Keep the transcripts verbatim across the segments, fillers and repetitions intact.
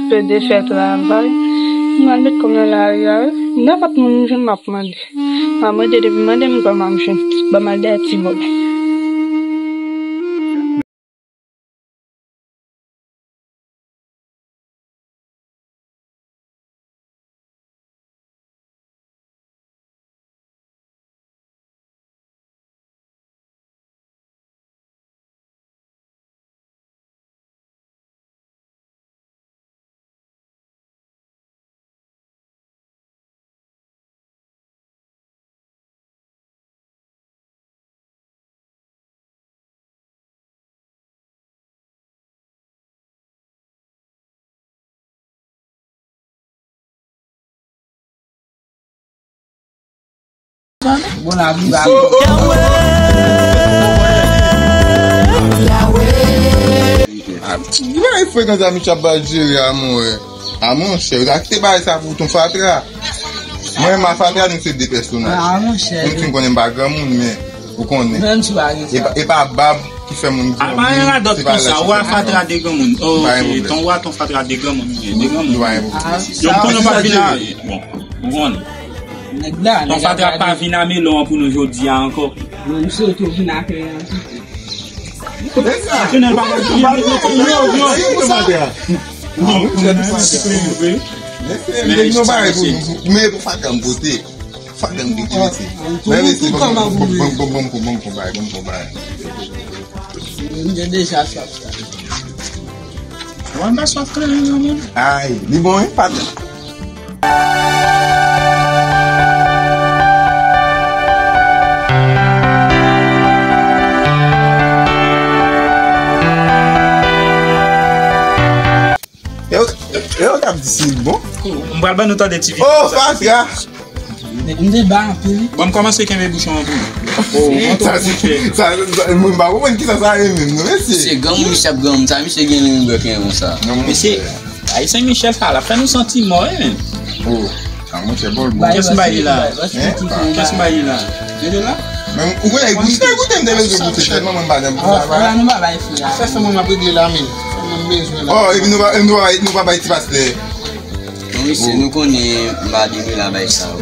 Pe de fè travay. M al met kòm nan lari a, wi. Nenpòt moun m jwenn, m ap mande. M a mande, depi mande m kòm m jwenn. Ban m al dèyè ti bòl. Bon, la vi va. Ki bagay frekans a Michel ap jere a, mwen? A, monchè, yo ta kite bagay sa pou ton fatra. Mwen, m a fatra, nou se de pèsonaj. A, monchè. Menm si m konnen m pa granmoun, men ou konnen. Menm si w pa gen sa. E pa, e pa bab ki fè moun granmoun. A, pa gen radòt konsa, ou a fatra de granmoun. Oh, ok, ton wa, ton fatra de granmoun, de granmoun. Yo, m konnen w pa vin a, bon, ou konnen. Nèg la, ton fatra pa vin a melon an pou nou jodi a ankò. Non, misye tou vin a kè an tou. Men pou fatra m pote. Fatra m pote, mesye. Men mesye, bon, bon, bon, bon, bon, bon, bon, bon, bon, bon, bon, bon. M te deja swaf sa. Mwen pa swaf kleren non, men. Ay, li bon, wi, fatra. E yo, e yo k ap di si l bon. M pral ban nou tande ti videyo. Oh, fatra! M te ba anpil. Bon, m kòmanse kenbe bouchon an pou nou. Oh, mwen twò kouche. Sa, sa, mwen pa konprann kisa sa ye menm, non, mesye. Se granmoun, misye ap granmoun. Sa, misye gen yon bèk yon sa. Non, mesye, Ayisyen Michel sa, l ap fè nou santi mò, wi, menm. Oh, a, monchè, bòl, bòl. Kiyès m bay li la? Kiyès m bay li la? Gade la. Men, ou konnen, goute, goute, m te bezwen goute tèlman mwen pa nan travay. Fè sa mwen m ap regle la, men. Mwen bezwen la. Oh, epi nou pa, nou pa, nou pa bay ti pastè. Non, mesye, nou konnen m pa dwe la bay sa yo.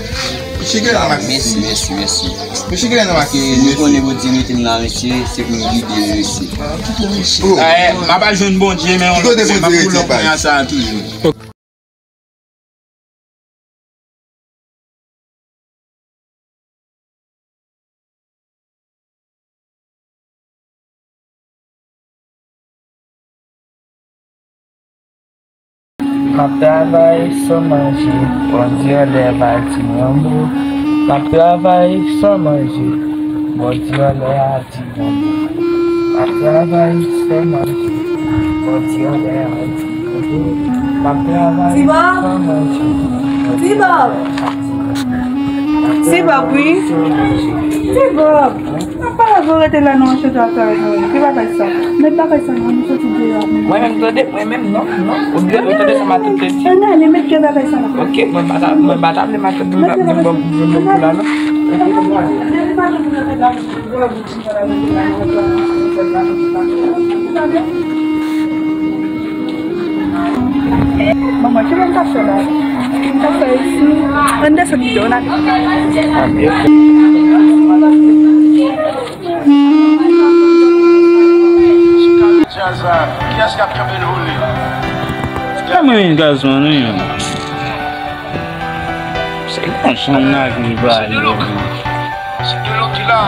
Mesye, gen nan maksisi. Mèsi, mèsi, mèsi. Mesye, gen nan maksisi. Paske nou konnen Bondye mete m la, mesye, se pou m gide, mesye. Oh. Eh, m ap al jwenn Bondye, men yon lòt lè, m ap pou lòt mwen a sa a toujou. M ap travay san manje, Bondye anlè a di yon mo. M ap travay san manje, Bondye anlè a di yon mo. M ap travay san manje, Bondye anlè a di yon mo. M ap travay san manje. Ti Bob! Ti Bob! Ti Bob, wi. Ti Bob! Apa la vre rete la nan chante atay nou. Ki bagay sa? Met bagay sa nan nou soti deyò. Mwen menm tande, mwen menm non, non. Ou dwe ou tande sa matant te di. Ann ale met vye bagay sa la. Ok, mwen pa ta, mwen pa ta vle matant mwen pa vle bon pou la non. Manman, ki lè m ta fè la? M ta fè isi. Ann desann videyo, n ale. Djaz la, kiyès k ap kenbe l vole? Kòman yon gazman, wi. Se konsa m lage l ba yo. Se de lòt ki la.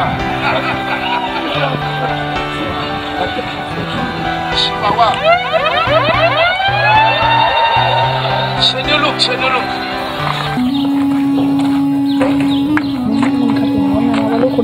Se pa wa. Se de lòt, se de lòt. M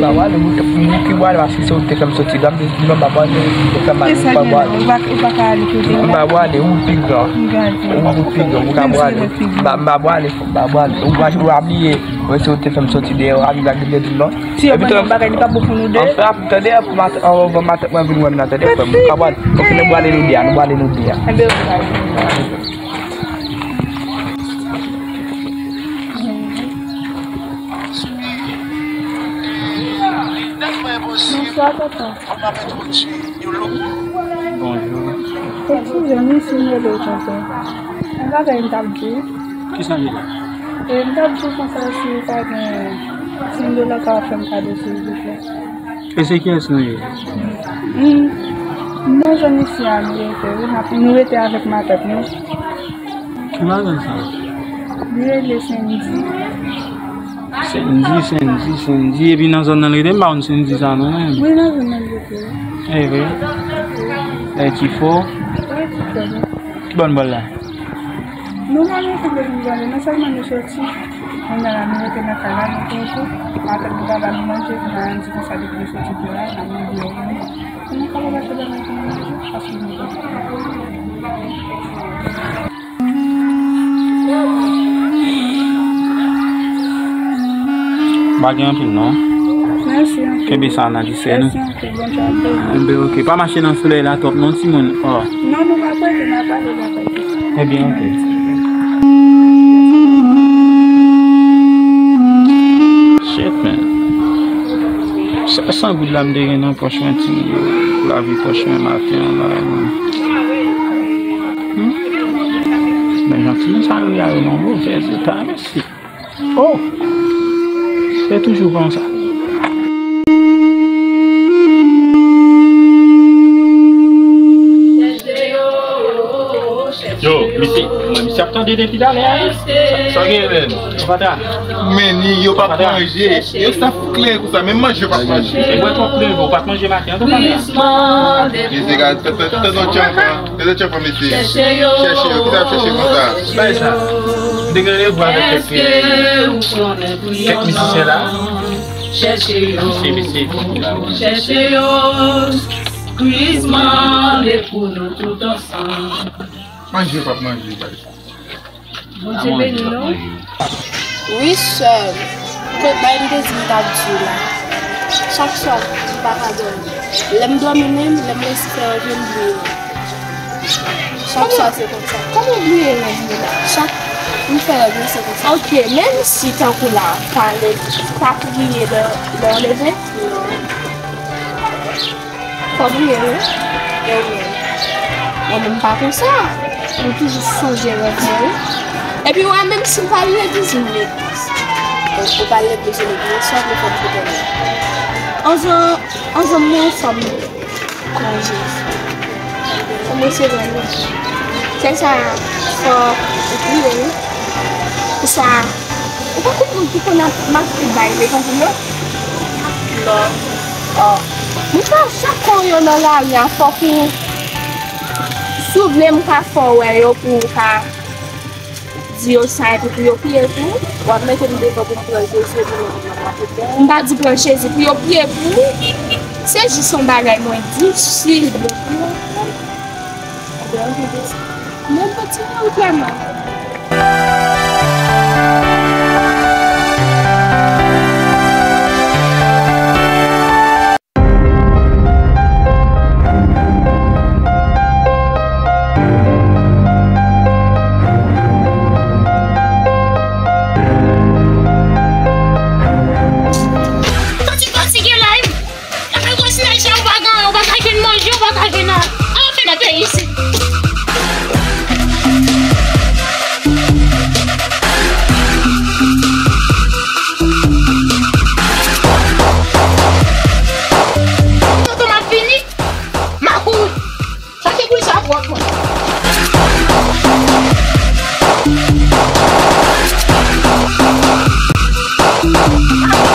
pa wale, ou te, ou ki wale, paske se ou te fè m soti la, m te di non, m pa wale, ou te fè m mal, m pa wale. M pa wale, ou pi gran. Ou pi gran, ou ka wale. M pa, m pa wale, m pa wale. Ou pa, ou pa bliye, mwen se ou te fè m soti deyò, a, li pa bliye di non. Si yo ban nou bagay, li pa bon pou nou de. Anfen, ap, tande, anvan matant mwen vin wè m nan, tande, frè m, ou ka wale. Ok, nou wale nou de a, nou wale nou de a. Enben, ok. Bonjou. Bonjou, jan nou sinyale konsa. Yon bagay m t ap di w. Kisa w ye la? E m t ap di w konsa si w pa gen senk dola w ka fè m kado silvouplè. E se kiyès nou ye? Hmm. Nou jwenn isi a nou rete, wi, n ap, nou rete avèk matant nou. Ki matant sa? Li rele Sendy. Sendy, Sendy, Sendy. Epi nan zòn nan li rete, m pa konn Sendy sa non, menm. Wi, nan zòn nan li rete, wi. E vre? E ti fò? Wi, ti fò, wi. Ki bò n pral la? Nou pa gen kote pou n prale, men sèlman nou soti. Kounye a la, nou rete nan kay la, nou tonton. Matant nou pa ba nou manje, nou pa ann di konsa depi nou soti deyò a, n ap mande yo vini. Pou nou kapab achte bagay pou nou manje, paske nou gen. Pa gen anpil non. Mèsi anpil. Kenbe sa nan disè nou. Mèsi anpil, Bondye ap beni w. Enben, ok. Pa mache nan solèy la twòp non, timoun. Oh. Non, nou pa prete, n ap ale la. Ebyen, ok. Shit, man. Sèt san goud la m te gen nan pòch mwen, ti lavi pòch mwen maten an la. Hmm? Men jan timoun sa yo ye a, yo nan movèz eta, mèsi. Oh! Se toujou konsa. Yo, misye, mwen, misye ap tande depi talè a, wi. Sa, sa gen, menm? Patra. Men ni, yo p ap manje. Yo sa klè konsa, menm manje yo p ap manje. E bwè twòp leve, ou pa t manje maten an, tou talè a. Mesye, gade, tande, tande, tande yon tjanpan. Tande yon tjanpan, mesye. Chèche yo. Chèche yo. Kisa y ap chèche konsa? Bay sa. M te gen randevou avèk kèk, kèk mizisyen la. Chèche yo. Mesye, mesye. Chèche yo. Kris mande pou nou tout ansanm. Manje yo p ap manje, bay sa. Bondye beni nou. Wi, sè m. Kot bagay m te di m t ap di w la. Chak swa, m pa ka dòmi. Lè m dòmi menm, lè m resi fè reve, m bliye. Chak swa, se konsa. Kòman w bliye reve la? Chak m fè reve, se konsa. Ok, menm si tankou la, pa le, pa priye lè, lè w leve? Non. Fò priye, wi. E ou menm? Mwen menm pa konsa. Mwen toujou sonje rèv mwen, wi. Epi wè, menm si m pa legliz, m legliz. Donk, ou pa legliz, ou legliz, sa vle fè m konnen. Anjan, anjan mwen, fò m konje. Fò m resevwa li. Se sa, fò ou priye, wi. Pou sa, ou pa konprann ki konnen m ap bay levanjil yo? Lò, oh. Mwen fè chak fwa w yo nan lari a, fòk ou, si w vle m ka fè w wè yo pou w ka di yo sa epi pou yo priye pou ou, w ap mete m devan pou m pran Jezi epi mete m nan katedral. M pa di pran Jezi pou yo priye pou ou. Se jis yon bagay mwen di, si l bon pou ou. Ebyen, ok, mèsi. Mwen kontinye ou klèman. Santi fatige la, wi. Apre gwo sinaj sa, ou pa gen anyen, ou pa ka jwenn manje, ou pa ka jwenn anyen. Anfen, nan peyi isit. Tonton, m ap vini. M a kouri. Sa se pou sa pwòp mwen.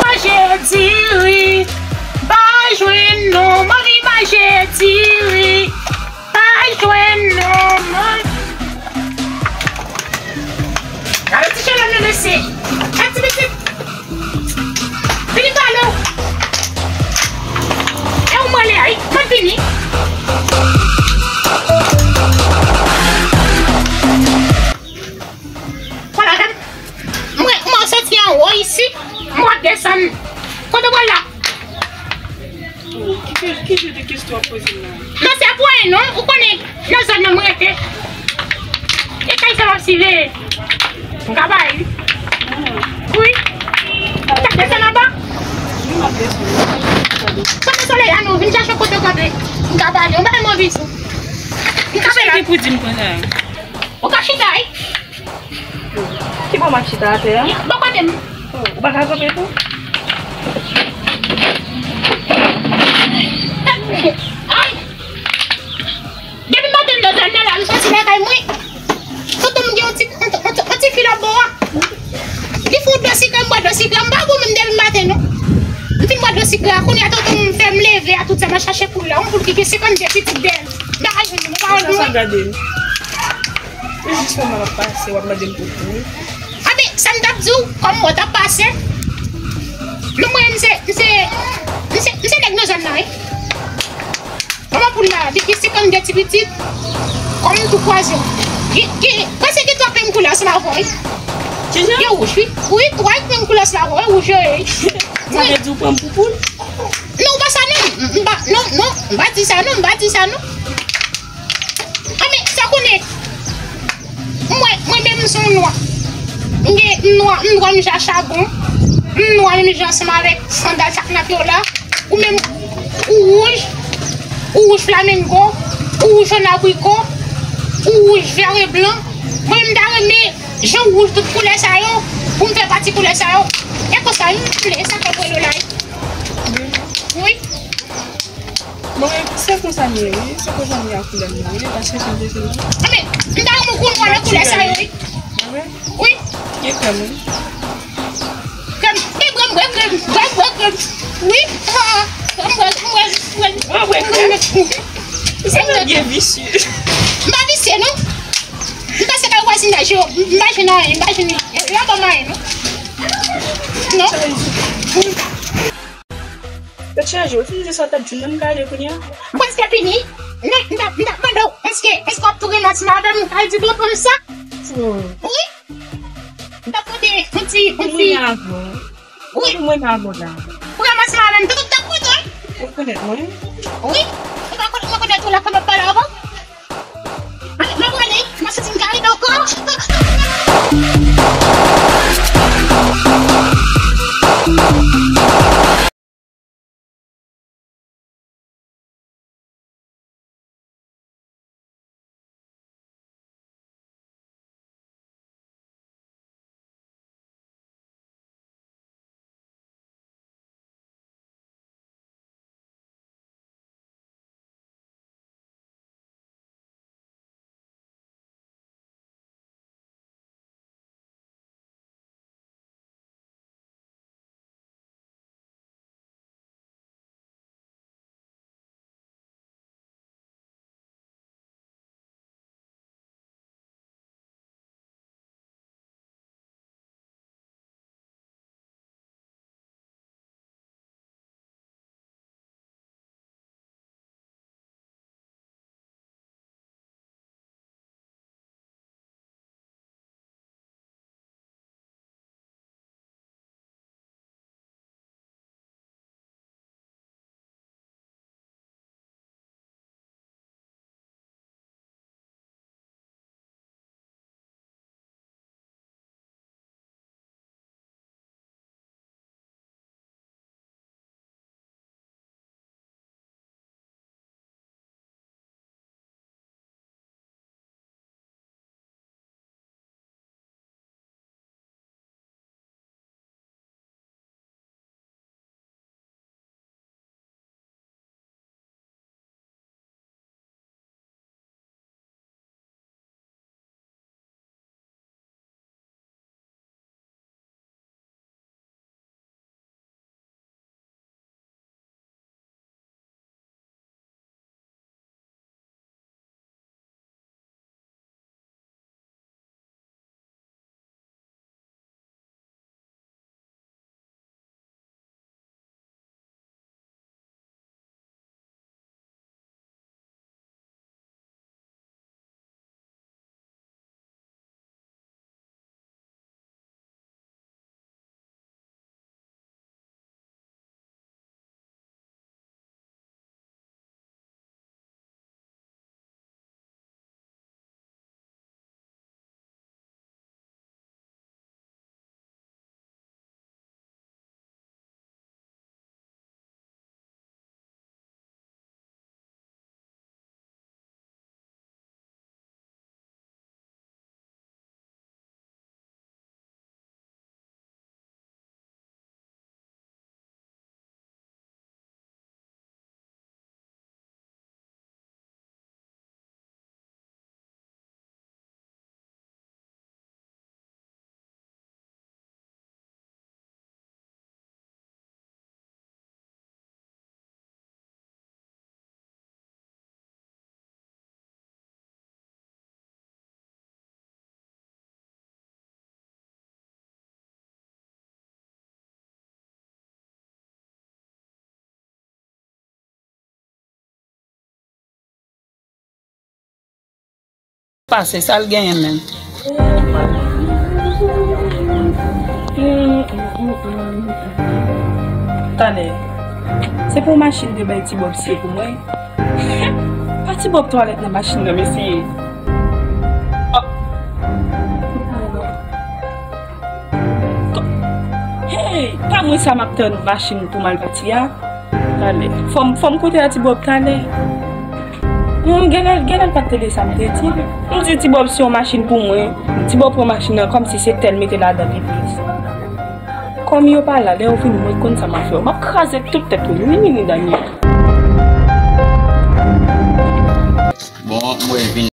Manje diri, pa jwenn non, m anvi manje diri, pa jwenn non, man. Gade ti jenòm nan, mesye. Gade ti pitit. Vini pale w. E ou m rele a, wi. Mwen vini. Vwala, gade. Mwen, mwen soti anwo isi. Mwen desann. Kote w pral la? Oh, ki, ki, ki jan de kesyon w ap poze m la? Non, se pou anyen non. Ou konnen nan zòn nan mwen rete. E kay sa w ap siveye. M ka bay, wi. Wi. Ou t ap desann anba? Wi, m ap desann. Pandan solèy la, non, vin chache kote w kanpe. M ka pale, yon bagay m anvi di w. M ka pale. Sa ki pou di m konsa? Ou ka chita, wi. Ki bò m ap chita, atè a? Bò kote m. Ou pa ka kanpe tou? Ay! Depi maten m nan zòn nan la, m soti lakay mwen. Tonton m gen yon ti, yon ti, yon ti fi lòt bò a. Li fè yon dlo sikrè, m bwè dlo sikrè a. M pa bon menm depi maten, non. M fin bwè dlo sikrè a. Kounye a, tonton m fè m leve a tout sa, m al chache poul la. Yon poul ki gen senkannde pitit dèyè l. M pa ka jwenn li, m pa wè l. Sa gade m. E jis kòman l ap pase, w ap mande m pou poul. Anben, sa m t ap di w, kòm mò t ap pase, non, mwen, m se, m se, m se, m se nèg nan zòn nan, wi. Manman poul la, li gen senkannde ti pitit, kòm m tou kwaze w. Gen, gen, prèske gen twa peng koulè ansanm avè w, wi. Kijan? Gen wouj, wi. Wi, twa peng koulè ansanm avè w, wi, wouj yo ye, wi. Sa vle di w pran m pou poul? Non, pa sa non. M, m pa, non, non, m pa di sa non, m pa di sa non. Anben, sa konnen, mwen, mwen menm m se yon nwa. M gen, m nwa, m nwa menm jan ak chagon. M nwa menm jan ansanm avèk sandal sa k nan pye w la. Ou menm, ou wouj, ou wouj flamengo, ou wouj jòn abriko, ou wouj vè e blan. Mwen menm m ta renmen jan wouj tout koulè sa yo, pou m fè pati koulè sa yo. E konsa, wi, m vle, e sa fè m rele w la, wi. Wi. Bon, e, se konsa m ye, wi. Se konsa m ye ak koulè m nan, wi. Paske jan de jan. Anben, m ta renmen w konn mwen nan koulè sa yo, wi. Wi. Wi. Gen krèm, wi. Krèm, e, bwè, bwè krèm, bwè, bwè krèm. Wi. Ah, m bwè, m bwè, m bwè, m bwè krèm. Sa nan byen visye. M pa visye, non. M pase kay vwazinaj yo, m pa jwenn anyen, m pa jwenn, yo pa ban m anyen, non. Non. Tèt chaje, ou fin di sa w t ap di m nan, m ka ale kounye a? Prèske fini. Men, m t ap, m t ap mande w, èske, èske w ap tou renmen ansanm avè m? Ou ka di bon konsa? Wi. M t ap mande yon ti, yon ti. Wi. Ou renmen avè w la? Ou renmen ansanm avè m? Tout, tout, tout, wi. Ou konèt mwen? Wi. Ou pa konèt mwen, konèt ou la, kòman m ap pale avè w? Mwen prale, mwen santi m ka rive ankò. Pase, sa l genyen menm? Talè, se pou machin te bay Ti Bòb siye pou mwen. Pa Ti Bòb twalèt nan machin nan, mesye. Oh. Hey, pa mwen sa m ap tann machin pou m al pati a. Talè. Fò m, fò m koute a Ti Bòb talè. Non, genlè, genlè l pa t tande sa m te di. M di Ti Bòb se yon machin pou mwen. Ti Bòb pran machin nan kòmsi se tè l mete ladan piplis. Kòm yo pa la, lè yo vini, mwen konn sa m ap fè yo. M ap kraze tout tèt yo. Ni, ni, ni, Daniel. Bon, mwen vin.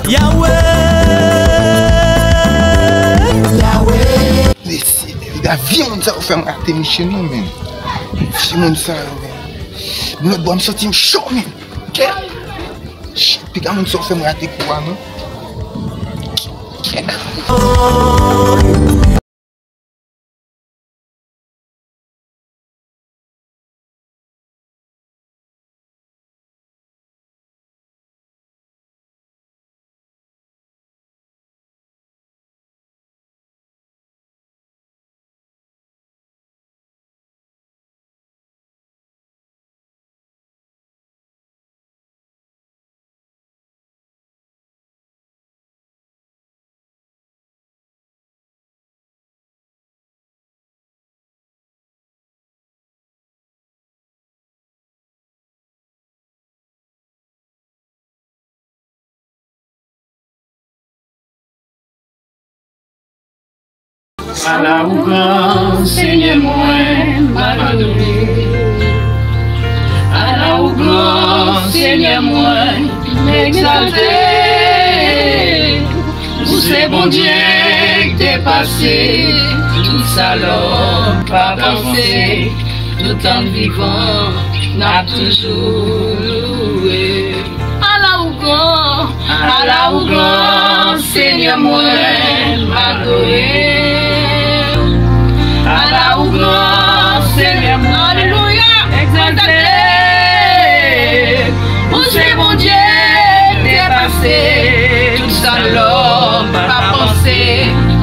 Yahweh, Yahweh. Mesye, piga vye moun sa yo fè m rate misye non, men. Vye moun sa yo, men. Lòt bò, m santi m cho, men. Kè. Piga moun sa yo fè m rate kou a, non. Kè. Ala ou gran, Senyè mwen, m adore. Ala ou gran, Senyè mwen, m egzalte. Ou se Bondye k depase tout sa lòm pa panse. Toutan n vivan, n ap toujou louwe. Ala ou gran, ala ou gran, Senyè mwen, m adore. Ala ou gran, Senyè mwen, alelouya, egzalte. Ou se Bondye depase tout sa lòm pa panse.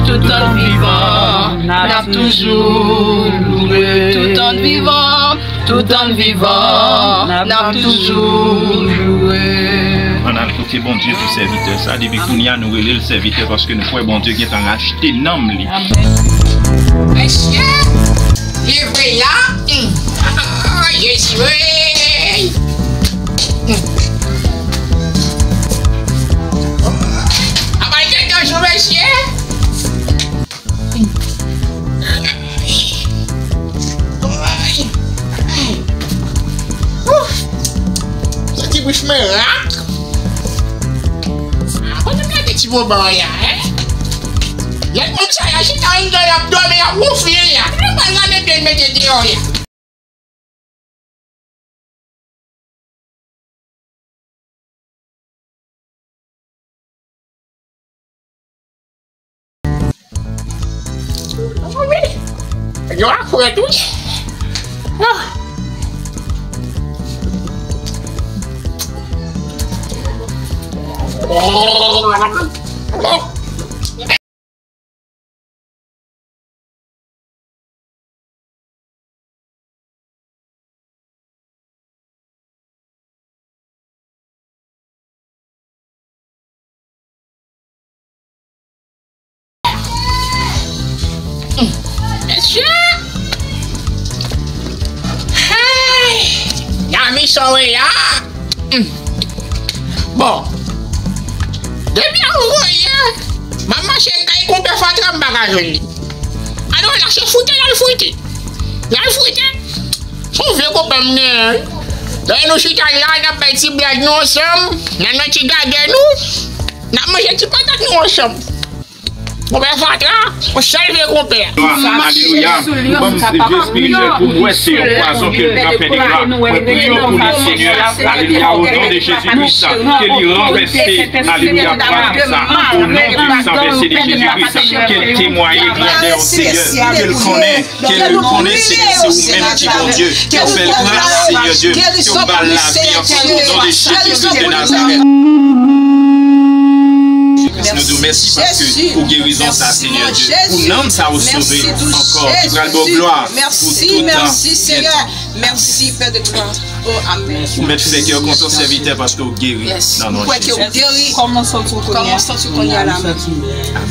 Toutan n vivan, n ap toujou louwe. Toutan n vivan, toutan n vivan, n ap toujou louwe. Ann al koute Bondye pou sèvitè sa. Depi kounye a, nou rele l sèvitè paske nou kwè Bondye gentan rachte nanm li. Mesye, li vre a. Hmm. Ah, Jezi, wi. Ey! Apa l te dòj ou, mesye? Santi bouch mwen rak. Ah, kote m lage ti boban an ya, en? Lè moun sa y a chita anndan, y ap dòmi, y ap woufle ya. Kote m pral rale pye m mete deyò ya? Yo a frèt wi. Ah. Mesye! Hey! Dami sa w ye a? Hmm. Bon. Depi anvoye, m ap mache m kay konpè fatra, m pa ka jwenn li. Alò la, se fwite l al fwite. L al fwite. Se yon vye konpè m genyen. Lè nou chita la, n ap bay ti blag nou ansanm, n ap nan ti gagè nou, n ap manje ti patat nou ansanm. Konpè fatra, yon sèl vye konpè. Alelouya. Ban m je espirityèl pou m wè se yon pwazon ke l pran pè de glwa. Mwen priye pou li, Senyè. Alelouya. O non de Jezi Kris, ke li ranvèse, alelouya, pwazon sa. O non de san vèse de Jezi Kris, ke l temwaye grandè w, Senyè. Ke l konnen, ke l konnen se, se ou menm ki Bondye. Ke w fè l gras, Senyè Dye. Ke w ba l lavi ankò, o non de Jezi Kris de Nazarèt. Jezi Kris, nou di w mèsi paske pou gerizon sa, Senyè Dye. Pou nanm sa ou sove ankò, ki pral ba w glwa pou tout tan. Mèsi, Pè de glwa. O, amèn. Ou mèt fè kè kontan sèvitè paske w geri nan non de Jezi. Kòman w santi w kounye a? Kòman w santi w kounye a la?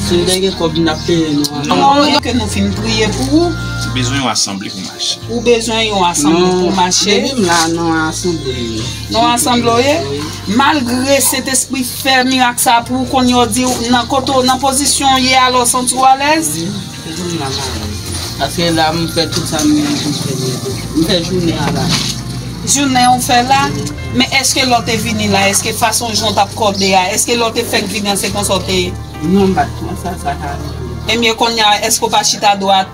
Se lè gen kòb n ap peye nou an. Ke nou fin priye pou ou. Ou bezwen yon asanble pou mache. Ou bezwen yon asanble pou mache. Depi m la nan asanble. Nan asanble w ye? Malgre Sentespri fè mirak sa pou ou, kounye a w di w nan kote w, nan pozisyon w ye a la, w santi w alèz? Wi, toujou m la malèz. Paske la, m fè tout sa m gen pou m fè. M fè jounen an la. Jounen an w fè la? Men èske lè w te vini la, èske fason jan w t ap kòde a, èske lè w te fèk vini an, se konsa w te ye? Non, m pa t konsa, sa ka rive. Ebyen, kounye a, èske w pa chita dwat?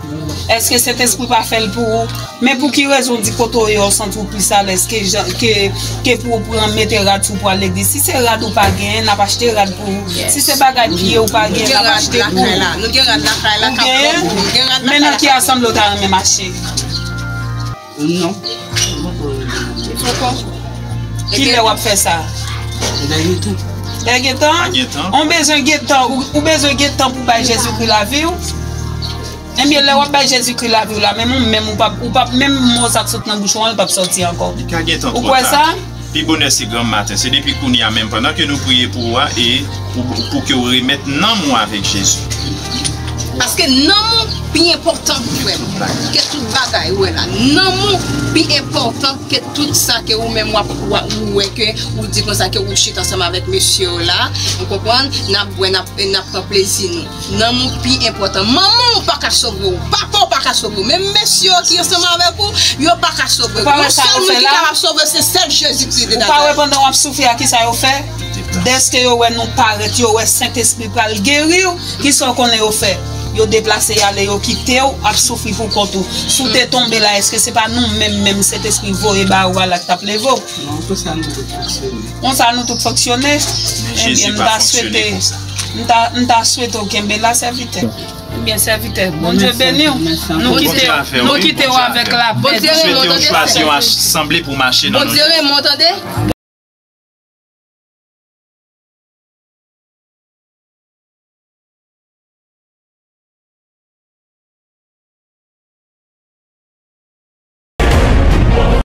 Èske Sentespri pa fè l pou ou? Men pou ki rezon w di kote w ye a, w santi w plis alèz ke jan, ke, ke pou w pran mete rad sou w pou al legliz? Si se rad ou pa genyen, n ap achte rad pou ou. Si se bagay pye ou pa genyen, n ap achte pou ou. Ou genyen? Men nan ki asanble w ta renmen mache? Non. Poko. Kilè w ap fè sa? Lè gentan. Lè gentan? Ou bezwen gentan, ou, ou bezwen gentan pou bay Jezikri lavi w? Ebyen, lè w ap bay Jezikri lavi w la, menm ou menm, ou p ap, ou p ap, menm mo sa k sot nan bouch ou an, li p ap sòti ankò. Li ka gentan twò ta. Ou kwè sa? Pi bonè se granm maten. Se depi kounye a menm, pandan ke nou priye pou ou a, e pou, pou ke w remèt nanm ou avèk Jezi. Paske nanm ou pi enpòtan, frè m, ke tout bagay ou wè la. Nanm ou pi enpòtan ke tout sa ke ou menm w ap, w ap, ou wè ke ou di konsa ke ou chita ansanm avèk mesye yo la, ou konprann, n ap bwè, n ap, n ap pran plezi nou. Nanm ou pi enpòtan. Manman w pa ka sove w. Papa w pa ka sove w. Menm mesye yo ki ansanm avèk ou, yo pa ka sove w. Yon sèl moun ki kapab sove w, se sèl Jezikri de Nazarèt. Ou pa wè pandan w ap soufri a, kisa yo fè? Dèske yo wè nou parèt, yo wè Sentespri pral geri w, kisa w konnen yo fè? Yo deplase y ale, yo kite w ap soufri pou kont ou. Si w te tonbe la, èske se pa nou menm, menm Sentespri voye ba ou a la k t ap leve w? Non, konsa nou tout fonksyone. Konsa nou tout fonksyone? Ebyen, m ta swete, m ta, m ta swete w kenbe la, sèvitè. Ebyen, sèvitè, Bondye beni w. Nou kite, nou kite w avèk lapè. Bondye renmen w, tande. Swete w chwazi yon asanble pou mache nan non de Jezi. Bondye renmen w, tande.